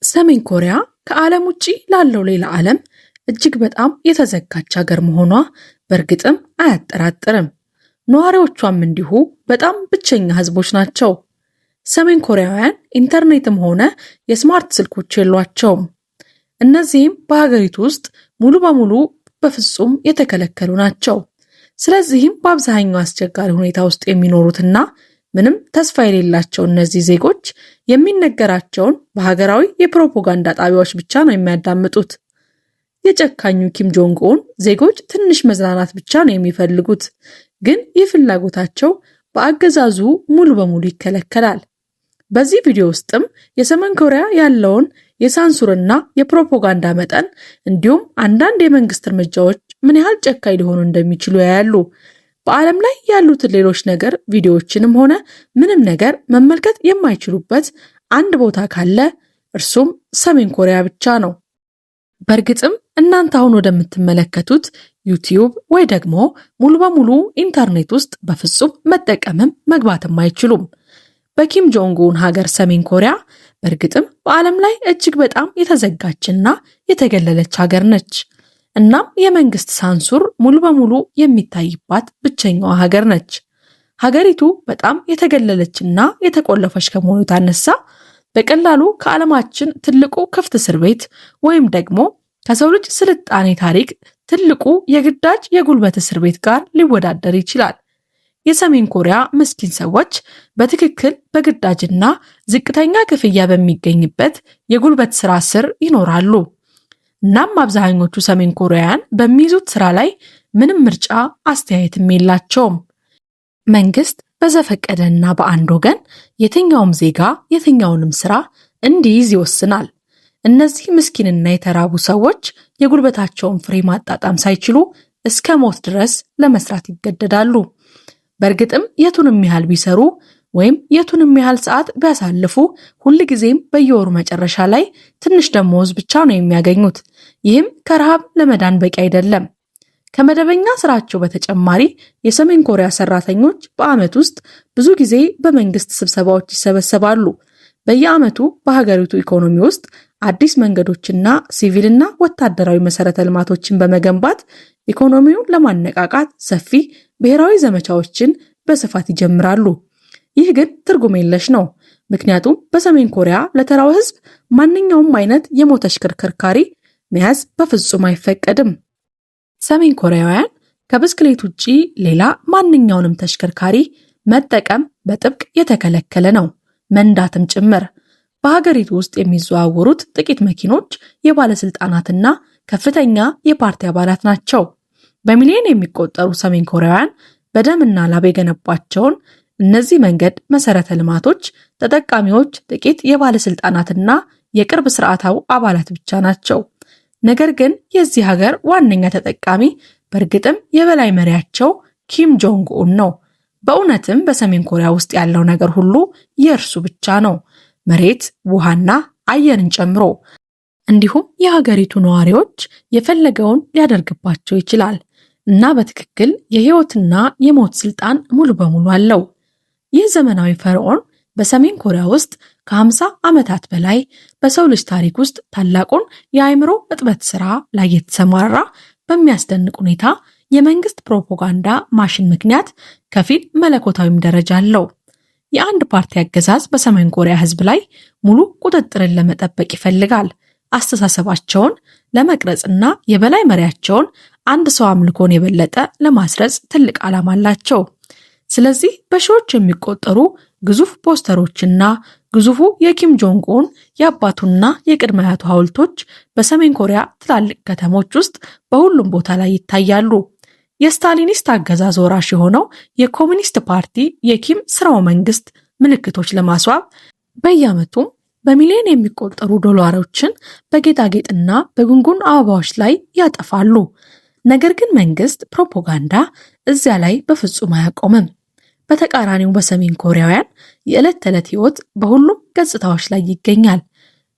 ሰሜን ኮሪያ ከዓለም ውጪ ላለው ሌላ ዓለም እጅግ በጣም የተዘጋች ሀገር መሆኗ በእርግጥም አያጠራጥርም። ነዋሪዎቿም እንዲሁ በጣም ብቸኛ ሕዝቦች ናቸው። ሰሜን ኮሪያውያን ኢንተርኔትም ሆነ የስማርት ስልኮች የሏቸውም። እነዚህም በሀገሪቱ ውስጥ ሙሉ በሙሉ በፍጹም የተከለከሉ ናቸው። ስለዚህም በአብዛኛው አስቸጋሪ ሁኔታ ውስጥ የሚኖሩትና ምንም ተስፋ የሌላቸው እነዚህ ዜጎች የሚነገራቸውን በሀገራዊ የፕሮፓጋንዳ ጣቢያዎች ብቻ ነው የሚያዳምጡት። የጨካኙ ኪም ጆንግ ኡን ዜጎች ትንሽ መዝናናት ብቻ ነው የሚፈልጉት፣ ግን ይህ ፍላጎታቸው በአገዛዙ ሙሉ በሙሉ ይከለከላል። በዚህ ቪዲዮ ውስጥም የሰሜን ኮሪያ ያለውን የሳንሱርና የፕሮፓጋንዳ መጠን እንዲሁም አንዳንድ የመንግስት እርምጃዎች ምን ያህል ጨካኝ ሊሆኑ እንደሚችሉ ያያሉ። በዓለም ላይ ያሉትን ሌሎች ነገር ቪዲዮዎችንም ሆነ ምንም ነገር መመልከት የማይችሉበት አንድ ቦታ ካለ እርሱም ሰሜን ኮሪያ ብቻ ነው። በእርግጥም እናንተ አሁን ወደምትመለከቱት ዩቲዩብ ወይ ደግሞ ሙሉ በሙሉ ኢንተርኔት ውስጥ በፍጹም መጠቀምም መግባትም አይችሉም። በኪም ጆንግ ኡን ሀገር ሰሜን ኮሪያ በእርግጥም በዓለም ላይ እጅግ በጣም የተዘጋችና የተገለለች ሀገር ነች። እናም የመንግስት ሳንሱር ሙሉ በሙሉ የሚታይባት ብቸኛዋ ሀገር ነች። ሀገሪቱ በጣም የተገለለችና የተቆለፈች ከመሆኑ የተነሳ በቀላሉ ከዓለማችን ትልቁ ክፍት እስር ቤት ወይም ደግሞ ከሰው ልጅ ስልጣኔ ታሪክ ትልቁ የግዳጅ የጉልበት እስር ቤት ጋር ሊወዳደር ይችላል። የሰሜን ኮሪያ ምስኪን ሰዎች በትክክል በግዳጅና ዝቅተኛ ክፍያ በሚገኝበት የጉልበት ስራ ስር ይኖራሉ። እናም አብዛኞቹ ሰሜን ኮሪያውያን በሚይዙት ስራ ላይ ምንም ምርጫ አስተያየትም የላቸውም። መንግስት በዘፈቀደና በአንድ ወገን የትኛውም ዜጋ የትኛውንም ስራ እንዲይዝ ይወስናል። እነዚህ ምስኪንና የተራቡ ሰዎች የጉልበታቸውን ፍሬ ማጣጣም ሳይችሉ እስከ ሞት ድረስ ለመስራት ይገደዳሉ። በእርግጥም የቱንም ያህል ቢሰሩ ወይም የቱንም ያህል ሰዓት ቢያሳልፉ ሁልጊዜም በየወሩ መጨረሻ ላይ ትንሽ ደመወዝ ብቻ ነው የሚያገኙት። ይህም ከረሃብ ለመዳን በቂ አይደለም። ከመደበኛ ስራቸው በተጨማሪ የሰሜን ኮሪያ ሰራተኞች በዓመት ውስጥ ብዙ ጊዜ በመንግስት ስብሰባዎች ይሰበሰባሉ። በየዓመቱ በሀገሪቱ ኢኮኖሚ ውስጥ አዲስ መንገዶችና ሲቪልና ወታደራዊ መሰረተ ልማቶችን በመገንባት ኢኮኖሚውን ለማነቃቃት ሰፊ ብሔራዊ ዘመቻዎችን በስፋት ይጀምራሉ። ይህ ግን ትርጉም የለሽ ነው። ምክንያቱም በሰሜን ኮሪያ ለተራው ሕዝብ ማንኛውም አይነት የሞተር ተሽከርካሪ መያዝ በፍጹም አይፈቀድም። ሰሜን ኮሪያውያን ከብስክሌት ውጪ ሌላ ማንኛውንም ተሽከርካሪ መጠቀም በጥብቅ የተከለከለ ነው፣ መንዳትም ጭምር። በሀገሪቱ ውስጥ የሚዘዋወሩት ጥቂት መኪኖች የባለስልጣናትና ከፍተኛ የፓርቲ አባላት ናቸው። በሚሊዮን የሚቆጠሩ ሰሜን ኮሪያውያን በደምና ላብ የገነቧቸውን እነዚህ መንገድ መሰረተ ልማቶች ተጠቃሚዎች ጥቂት የባለስልጣናትና የቅርብ ስርዓታው አባላት ብቻ ናቸው። ነገር ግን የዚህ ሀገር ዋነኛ ተጠቃሚ በእርግጥም የበላይ መሪያቸው ኪም ጆንግ ኡን ነው። በእውነትም በሰሜን ኮሪያ ውስጥ ያለው ነገር ሁሉ የእርሱ ብቻ ነው፣ መሬት፣ ውሃና አየርን ጨምሮ። እንዲሁም የሀገሪቱ ነዋሪዎች የፈለገውን ሊያደርግባቸው ይችላል እና በትክክል የህይወትና የሞት ስልጣን ሙሉ በሙሉ አለው። ይህ ዘመናዊ ፈርዖን በሰሜን ኮሪያ ውስጥ ከ50 ዓመታት በላይ በሰው ልጅ ታሪክ ውስጥ ታላቁን የአእምሮ እጥበት ስራ ላይ የተሰማራ በሚያስደንቅ ሁኔታ የመንግስት ፕሮፓጋንዳ ማሽን ምክንያት ከፊል መለኮታዊም ደረጃ አለው። የአንድ ፓርቲ አገዛዝ በሰሜን ኮሪያ ህዝብ ላይ ሙሉ ቁጥጥርን ለመጠበቅ ይፈልጋል። አስተሳሰባቸውን ለመቅረጽና የበላይ መሪያቸውን አንድ ሰው አምልኮን የበለጠ ለማስረጽ ትልቅ ዓላማ አላቸው። ስለዚህ በሺዎች የሚቆጠሩ ግዙፍ ፖስተሮችና ግዙፉ የኪም ጆንግ ኡን የአባቱና የቅድመ አያቱ ሐውልቶች በሰሜን ኮሪያ ትላልቅ ከተሞች ውስጥ በሁሉም ቦታ ላይ ይታያሉ። የስታሊኒስት አገዛዝ ወራሽ የሆነው የኮሚኒስት ፓርቲ የኪም ስርወ መንግስት ምልክቶች ለማስዋብ በየዓመቱም በሚሊዮን የሚቆጠሩ ዶላሮችን በጌጣጌጥና በጉንጉን አበባዎች ላይ ያጠፋሉ። ነገር ግን መንግስት ፕሮፓጋንዳ እዚያ ላይ በፍጹም አያቆምም። በተቃራኒው በሰሜን ኮሪያውያን የዕለት ተዕለት ህይወት በሁሉም ገጽታዎች ላይ ይገኛል።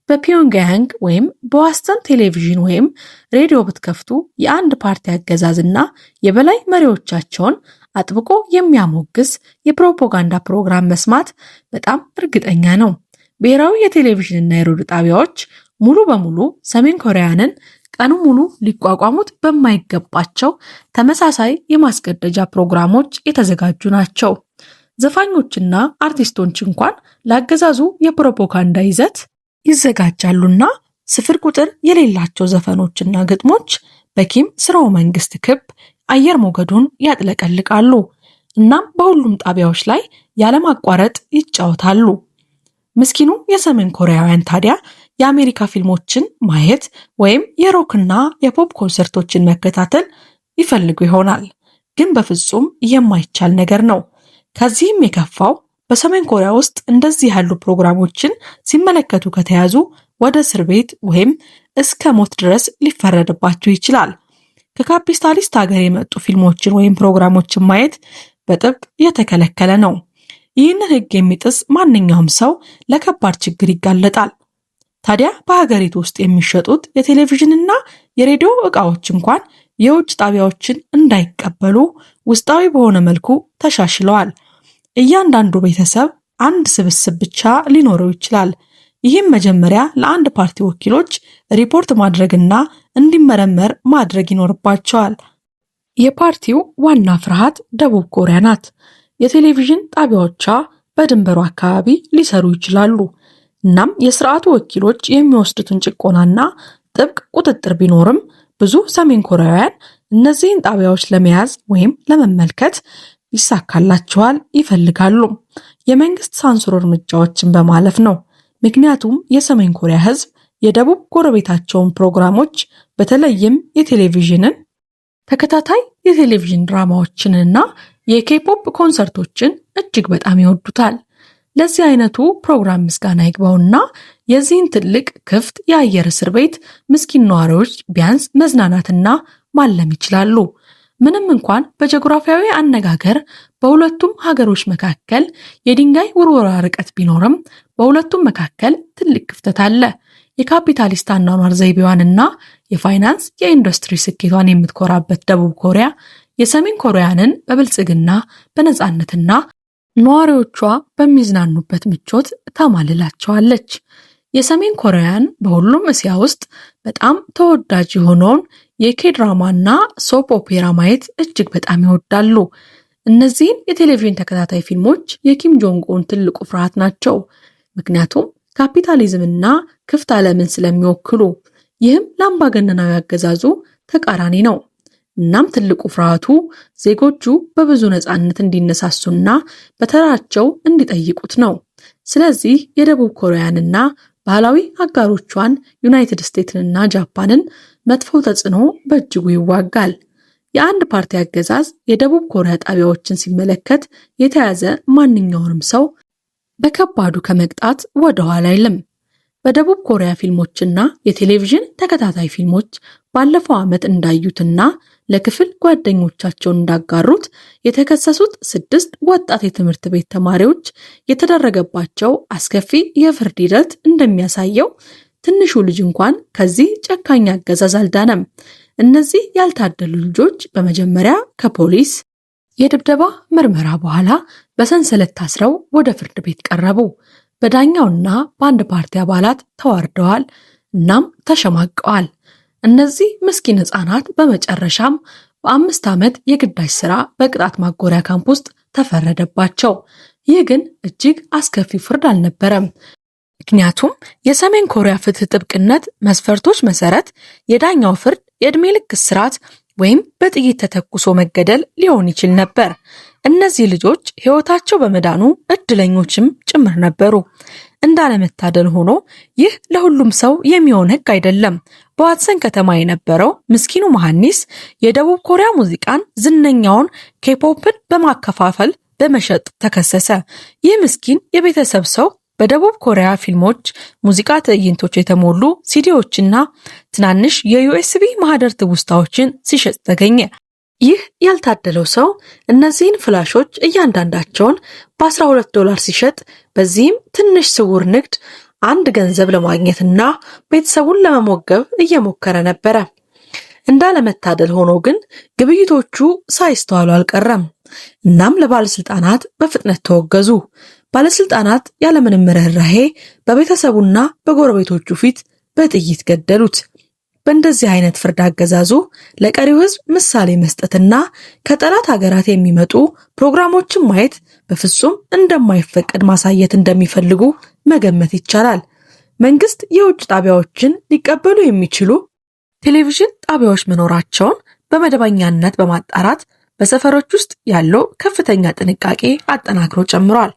በፒዮንግያንግ ወይም በዋስተን ቴሌቪዥን ወይም ሬዲዮ ብትከፍቱ የአንድ ፓርቲ አገዛዝና የበላይ መሪዎቻቸውን አጥብቆ የሚያሞግስ የፕሮፓጋንዳ ፕሮግራም መስማት በጣም እርግጠኛ ነው። ብሔራዊ የቴሌቪዥንና የሬዲዮ ጣቢያዎች ሙሉ በሙሉ ሰሜን ኮሪያንን ቀኑ ሙሉ ሊቋቋሙት በማይገባቸው ተመሳሳይ የማስገደጃ ፕሮግራሞች የተዘጋጁ ናቸው። ዘፋኞችና አርቲስቶች እንኳን ለአገዛዙ የፕሮፓጋንዳ ይዘት ይዘጋጃሉና ስፍር ቁጥር የሌላቸው ዘፈኖችና ግጥሞች በኪም ስርወ መንግስት ክብ አየር ሞገዱን ያጥለቀልቃሉ። እናም በሁሉም ጣቢያዎች ላይ ያለማቋረጥ ይጫወታሉ። ምስኪኑ የሰሜን ኮሪያውያን ታዲያ የአሜሪካ ፊልሞችን ማየት ወይም የሮክና የፖፕ ኮንሰርቶችን መከታተል ይፈልጉ ይሆናል። ግን በፍጹም የማይቻል ነገር ነው። ከዚህም የከፋው በሰሜን ኮሪያ ውስጥ እንደዚህ ያሉ ፕሮግራሞችን ሲመለከቱ ከተያዙ ወደ እስር ቤት ወይም እስከ ሞት ድረስ ሊፈረድባቸው ይችላል። ከካፒታሊስት ሀገር የመጡ ፊልሞችን ወይም ፕሮግራሞችን ማየት በጥብቅ የተከለከለ ነው። ይህንን ሕግ የሚጥስ ማንኛውም ሰው ለከባድ ችግር ይጋለጣል። ታዲያ በሀገሪቱ ውስጥ የሚሸጡት የቴሌቪዥንና የሬዲዮ ዕቃዎች እንኳን የውጭ ጣቢያዎችን እንዳይቀበሉ ውስጣዊ በሆነ መልኩ ተሻሽለዋል። እያንዳንዱ ቤተሰብ አንድ ስብስብ ብቻ ሊኖረው ይችላል። ይህም መጀመሪያ ለአንድ ፓርቲ ወኪሎች ሪፖርት ማድረግና እንዲመረመር ማድረግ ይኖርባቸዋል። የፓርቲው ዋና ፍርሃት ደቡብ ኮሪያ ናት። የቴሌቪዥን ጣቢያዎቿ በድንበሩ አካባቢ ሊሰሩ ይችላሉ። እናም የስርዓቱ ወኪሎች የሚወስዱትን ጭቆናና ጥብቅ ቁጥጥር ቢኖርም ብዙ ሰሜን ኮሪያውያን እነዚህን ጣቢያዎች ለመያዝ ወይም ለመመልከት ይሳካላቸዋል ይፈልጋሉ። የመንግስት ሳንሱር እርምጃዎችን በማለፍ ነው። ምክንያቱም የሰሜን ኮሪያ ሕዝብ የደቡብ ጎረቤታቸውን ፕሮግራሞች በተለይም የቴሌቪዥንን ተከታታይ የቴሌቪዥን ድራማዎችንና የኬፖፕ ኮንሰርቶችን እጅግ በጣም ይወዱታል። ለዚህ አይነቱ ፕሮግራም ምስጋና ይግባውና የዚህን ትልቅ ክፍት የአየር እስር ቤት ምስኪን ነዋሪዎች ቢያንስ መዝናናትና ማለም ይችላሉ። ምንም እንኳን በጂኦግራፊያዊ አነጋገር በሁለቱም ሀገሮች መካከል የድንጋይ ውርወራ ርቀት ቢኖርም በሁለቱም መካከል ትልቅ ክፍተት አለ። የካፒታሊስት አኗኗር ዘይቤዋንና የፋይናንስ የኢንዱስትሪ ስኬቷን የምትኮራበት ደቡብ ኮሪያ የሰሜን ኮሪያንን በብልጽግና በነፃነትና ነዋሪዎቿ በሚዝናኑበት ምቾት ታማልላቸዋለች። የሰሜን ኮሪያን በሁሉም እስያ ውስጥ በጣም ተወዳጅ የሆነውን የ K-drama ና soap opera ማየት እጅግ በጣም ይወዳሉ። እነዚህን የቴሌቪዥን ተከታታይ ፊልሞች የኪም ጆንግ ኡን ትልቁ ፍርሃት ናቸው። ምክንያቱም ካፒታሊዝምና ክፍት ዓለምን ስለሚወክሉ፣ ይህም ለአምባገነናዊ አገዛዙ ተቃራኒ ነው። እናም ትልቁ ፍርሃቱ ዜጎቹ በብዙ ነፃነት እንዲነሳሱና በተራቸው እንዲጠይቁት ነው። ስለዚህ የደቡብ ኮሪያንና ባህላዊ አጋሮቿን ዩናይትድ ስቴትስንና ጃፓንን መጥፎ ተጽዕኖ በእጅጉ ይዋጋል። የአንድ ፓርቲ አገዛዝ የደቡብ ኮሪያ ጣቢያዎችን ሲመለከት የተያዘ ማንኛውንም ሰው በከባዱ ከመቅጣት ወደኋላ አይልም። በደቡብ ኮሪያ ፊልሞችና የቴሌቪዥን ተከታታይ ፊልሞች ባለፈው ዓመት እንዳዩትና ለክፍል ጓደኞቻቸውን እንዳጋሩት የተከሰሱት 6 ወጣት የትምህርት ቤት ተማሪዎች የተደረገባቸው አስከፊ የፍርድ ሂደት እንደሚያሳየው ትንሹ ልጅ እንኳን ከዚህ ጨካኝ አገዛዝ አልዳነም። እነዚህ ያልታደሉ ልጆች በመጀመሪያ ከፖሊስ የድብደባ ምርመራ በኋላ በሰንሰለት ታስረው ወደ ፍርድ ቤት ቀረቡ። በዳኛውና በአንድ ፓርቲ አባላት ተዋርደዋል፣ እናም ተሸማቀዋል። እነዚህ ምስኪን ሕፃናት በመጨረሻም በ5 ዓመት የግዳጅ ሥራ በቅጣት ማጎሪያ ካምፕ ውስጥ ተፈረደባቸው። ይህ ግን እጅግ አስከፊ ፍርድ አልነበረም። ምክንያቱም የሰሜን ኮሪያ ፍትህ ጥብቅነት መስፈርቶች መሰረት የዳኛው ፍርድ የዕድሜ ልክ እስራት ወይም በጥይት ተተኩሶ መገደል ሊሆን ይችል ነበር። እነዚህ ልጆች ሕይወታቸው በመዳኑ እድለኞችም ጭምር ነበሩ። እንዳለመታደል ሆኖ ይህ ለሁሉም ሰው የሚሆን ሕግ አይደለም። በዋትሰን ከተማ የነበረው ምስኪኑ መሐንዲስ የደቡብ ኮሪያ ሙዚቃን ዝነኛውን ኬፖፕን በማከፋፈል በመሸጥ ተከሰሰ። ይህ ምስኪን የቤተሰብ ሰው በደቡብ ኮሪያ ፊልሞች፣ ሙዚቃ ትዕይንቶች የተሞሉ ሲዲዎችና ትናንሽ የ USB ማህደር ትውስታዎችን ሲሸጥ ተገኘ። ይህ ያልታደለው ሰው እነዚህን ፍላሾች እያንዳንዳቸውን በ12 ዶላር ሲሸጥ በዚህም ትንሽ ስውር ንግድ አንድ ገንዘብ ለማግኘትና ቤተሰቡን ለመመገብ እየሞከረ ነበረ። እንዳለመታደል ሆኖ ግን ግብይቶቹ ሳይስተዋሉ አልቀረም። እናም ለባለስልጣናት በፍጥነት ተወገዙ። ባለስልጣናት ያለምንም ርኅራሄ በቤተሰቡና በጎረቤቶቹ ፊት በጥይት ገደሉት። በእንደዚህ አይነት ፍርድ አገዛዙ ለቀሪው ሕዝብ ምሳሌ መስጠትና ከጠላት ሀገራት የሚመጡ ፕሮግራሞችን ማየት በፍጹም እንደማይፈቀድ ማሳየት እንደሚፈልጉ መገመት ይቻላል። መንግስት የውጭ ጣቢያዎችን ሊቀበሉ የሚችሉ ቴሌቪዥን ጣቢያዎች መኖራቸውን በመደበኛነት በማጣራት በሰፈሮች ውስጥ ያለው ከፍተኛ ጥንቃቄ አጠናክሮ ጨምሯል።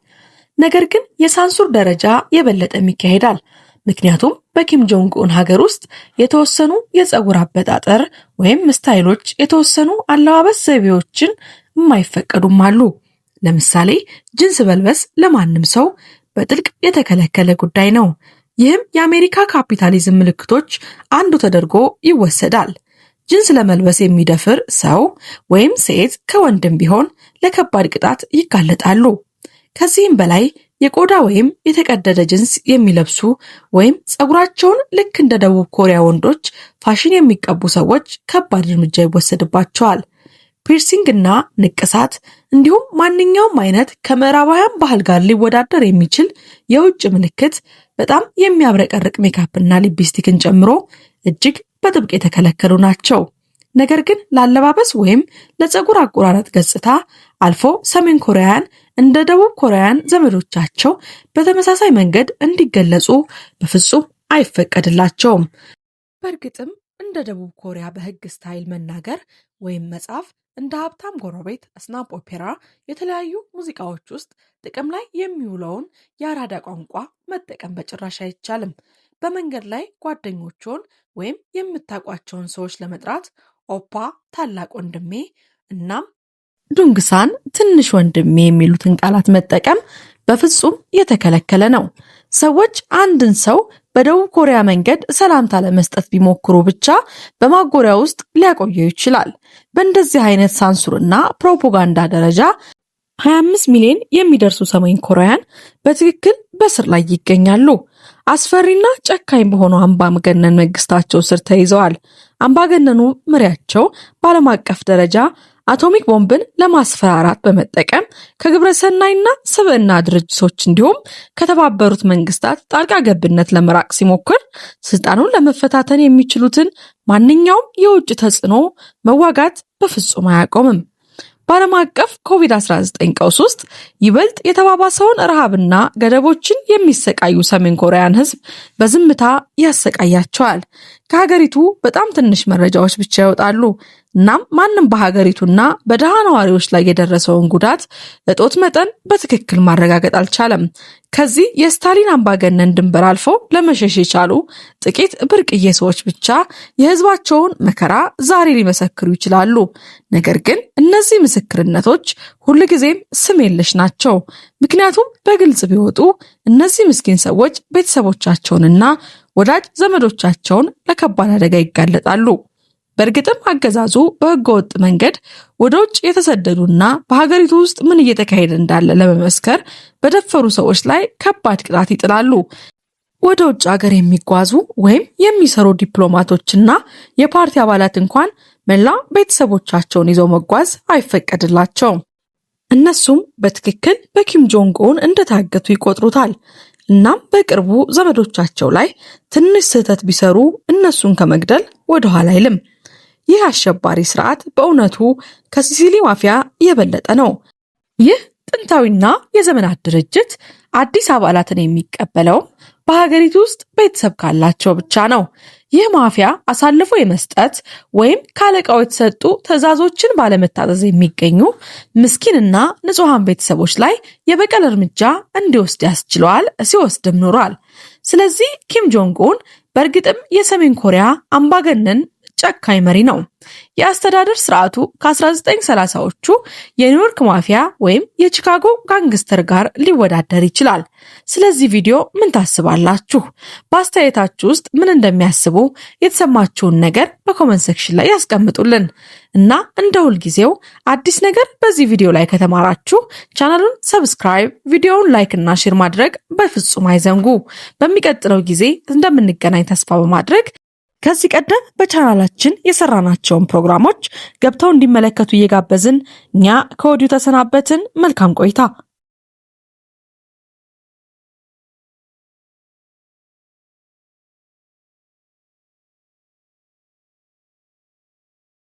ነገር ግን የሳንሱር ደረጃ የበለጠም ይካሄዳል። ምክንያቱም በኪም ጆንግ ኡን ሀገር ውስጥ የተወሰኑ የፀጉር አበጣጠር ወይም style ኦች፣ የተወሰኑ አለባበስ ዘይቤዎችን የማይፈቀዱም አሉ። ለምሳሌ ጅንስ መልበስ ለማንም ሰው በጥልቅ የተከለከለ ጉዳይ ነው። ይህም የአሜሪካ ካፒታሊዝም ምልክቶች አንዱ ተደርጎ ይወሰዳል። ጅንስ ለመልበስ የሚደፍር ሰው ወይም ሴት ከወንድም ቢሆን ለከባድ ቅጣት ይጋለጣሉ። ከዚህም በላይ የቆዳ ወይም የተቀደደ ጅንስ የሚለብሱ ወይም ፀጉራቸውን ልክ እንደ ደቡብ ኮሪያ ወንዶች ፋሽን የሚቀቡ ሰዎች ከባድ እርምጃ ይወሰድባቸዋል። Piercing እና ንቅሳት እንዲሁም ማንኛውም አይነት ከምዕራባውያን ባህል ጋር ሊወዳደር የሚችል የውጭ ምልክት፣ በጣም የሚያብረቀርቅ ሜካፕና ሊፕስቲክን ጨምሮ እጅግ በጥብቅ የተከለከሉ ናቸው። ነገር ግን ለአለባበስ ወይም ለፀጉር አቆራረጥ ገጽታ አልፎ ሰሜን ኮሪያውያን እንደ ደቡብ ኮሪያውያን ዘመዶቻቸው በተመሳሳይ መንገድ እንዲገለጹ በፍጹም አይፈቀድላቸውም። በእርግጥም እንደ ደቡብ ኮሪያ በህግ style መናገር ወይም መጻፍ፣ እንደ ሀብታም ጎረቤት፣ soap opera፣ የተለያዩ ሙዚቃዎች ውስጥ ጥቅም ላይ የሚውለውን የአራዳ ቋንቋ መጠቀም በጭራሽ አይቻልም። በመንገድ ላይ ጓደኞችዎን ወይም የምታውቋቸውን ሰዎች ለመጥራት 오빠 ታላቅ ወንድሜ እናም 동생 ትንሽ ወንድሜ የሚሉትን ቃላት መጠቀም በፍጹም የተከለከለ ነው። ሰዎች አንድን ሰው በደቡብ ኮሪያ መንገድ ሰላምታ ለመስጠት ቢሞክሩ ብቻ በማጎሪያ ውስጥ ሊያቆየው ይችላል። በእንደዚህ አይነት ሳንሱርና ፕሮፓጋንዳ ደረጃ 25 ሚሊዮን የሚደርሱ ሰሜን ኮሪያውያን በትክክል በስር ላይ ይገኛሉ። አስፈሪና ጨካኝ በሆነው አምባገነን መንግስታቸው ስር ተይዘዋል። አምባገነኑ መሪያቸው በዓለም አቀፍ ደረጃ አቶሚክ ቦምብን ለማስፈራራት በመጠቀም ከግብረሰናይና ስብዕና ድርጅቶች እንዲሁም ከተባበሩት መንግስታት ጣልቃ ገብነት ለመራቅ ሲሞክር ስልጣኑን ለመፈታተን የሚችሉትን ማንኛውም የውጭ ተጽዕኖ መዋጋት በፍጹም አያቆምም። በዓለም አቀፍ ኮቪድ-19 ቀውስ ውስጥ ይበልጥ የተባባሰውን ረሃብና ገደቦችን የሚሰቃዩ ሰሜን ኮሪያን ህዝብ በዝምታ ያሰቃያቸዋል። ከሀገሪቱ በጣም ትንሽ መረጃዎች ብቻ ይወጣሉ። እናም ማንም በሀገሪቱና በድሃ ነዋሪዎች ላይ የደረሰውን ጉዳት እጦት መጠን በትክክል ማረጋገጥ አልቻለም። ከዚህ የስታሊን አምባገነን ድንበር አልፈው ለመሸሽ የቻሉ ጥቂት ብርቅዬ ሰዎች ብቻ የህዝባቸውን መከራ ዛሬ ሊመሰክሩ ይችላሉ። ነገር ግን እነዚህ ምስክርነቶች ሁልጊዜም ስም የለሽ ናቸው። ምክንያቱም በግልጽ ቢወጡ እነዚህ ምስኪን ሰዎች ቤተሰቦቻቸውንና ወዳጅ ዘመዶቻቸውን ለከባድ አደጋ ይጋለጣሉ። በእርግጥም አገዛዙ በህገወጥ መንገድ ወደ ውጭ የተሰደዱና በሀገሪቱ ውስጥ ምን እየተካሄደ እንዳለ ለመመስከር በደፈሩ ሰዎች ላይ ከባድ ቅጣት ይጥላሉ። ወደ ውጭ ሀገር የሚጓዙ ወይም የሚሰሩ ዲፕሎማቶችና የፓርቲ አባላት እንኳን መላ ቤተሰቦቻቸውን ይዘው መጓዝ አይፈቀድላቸውም። እነሱም በትክክል በኪም ጆንግ ኡን እንደታገቱ ይቆጥሩታል። እናም በቅርቡ ዘመዶቻቸው ላይ ትንሽ ስህተት ቢሰሩ እነሱን ከመግደል ወደኋላ አይልም። ይህ አሸባሪ ስርዓት በእውነቱ ከሲሲሊ ማፊያ የበለጠ ነው። ይህ ጥንታዊና የዘመናት ድርጅት አዲስ አባላትን የሚቀበለውም በሀገሪቱ ውስጥ ቤተሰብ ካላቸው ብቻ ነው። ይህ ማፊያ አሳልፎ የመስጠት ወይም ካለቃው የተሰጡ ትዕዛዞችን ባለመታዘዝ የሚገኙ ምስኪንና ንጹሐን ቤተሰቦች ላይ የበቀል እርምጃ እንዲወስድ ያስችለዋል፣ ሲወስድም ኖሯል። ስለዚህ ኪም ጆንግ ኡን በእርግጥም የሰሜን ኮሪያ አምባገነን ጨካኝ መሪ ነው። የአስተዳደር ስርዓቱ ከ1930ዎቹ የኒውዮርክ ማፊያ ወይም የቺካጎ gangster ጋር ሊወዳደር ይችላል። ስለዚህ ቪዲዮ ምን ታስባላችሁ? በአስተያየታችሁ ውስጥ ምን እንደሚያስቡ የተሰማችሁን ነገር በ comment section ላይ ያስቀምጡልን እና እንደ ሁልጊዜው አዲስ ነገር በዚህ ቪዲዮ ላይ ከተማራችሁ ቻናሉን subscribe፣ ቪዲዮውን like እና share ማድረግ በፍጹም አይዘንጉ። በሚቀጥለው ጊዜ እንደምንገናኝ ተስፋ በማድረግ ከዚህ ቀደም በቻናላችን የሰራናቸውን ፕሮግራሞች ገብተው እንዲመለከቱ እየጋበዝን እኛ ከወዲሁ ተሰናበትን። መልካም ቆይታ።